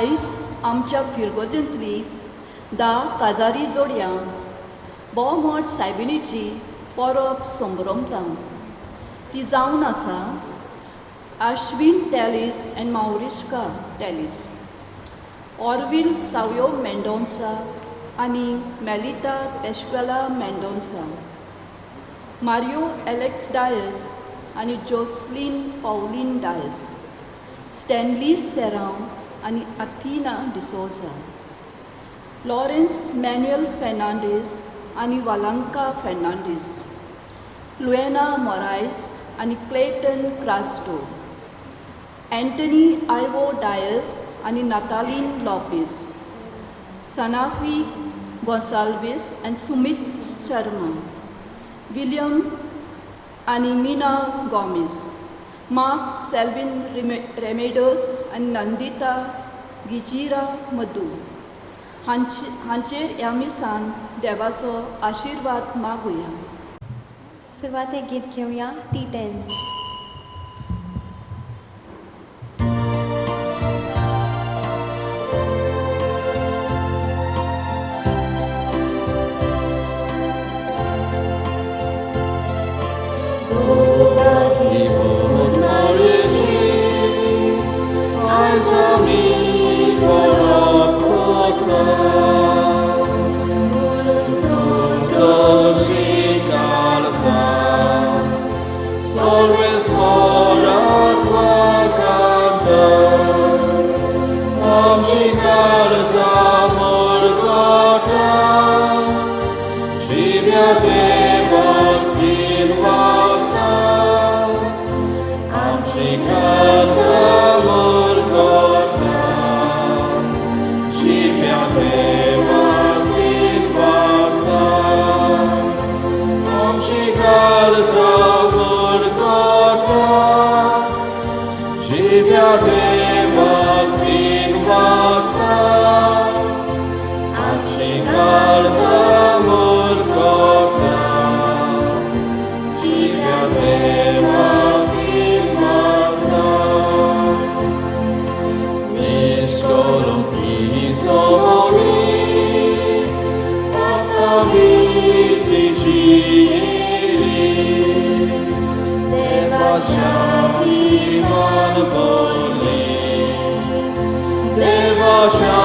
आयज आमच्या फिरगोजेंतली 10 काजारी जोडयां बोमोट सायबिणीची परब संभ्रमता. ती जावन आसा Ashwin Telis and Maurishka Telis, Orville Savio Mendonca आनी मेलिता पेशक्वेला मेंडोन्सा, मारियो एलेक्स डायस आनी जोसलीन पावलीन डायस, स्टॅनली सेरांव आनी आथिना डिसोजा, लॉरेन्स मॅन्युअल फेर्नांडीस आनी वालांका फेर्नांडीस, लुएना मोरायस आनी क्लेटन क्रास्टो, एंटनी आयवो डायस आनी नातालीन लॉपीस, सनाफी गोंसाल्वीस आनी सुमीत शर्मा, विलियम आनी मीना गॉमीस, मार्क सेल्वीन रेमेडोस आनी नंदिता गिजिरा मधू हांचेर ह्या मिसान देवाचो आशिर्वाद मागुया. सुरवातेक गीत घेवया T10. Deva.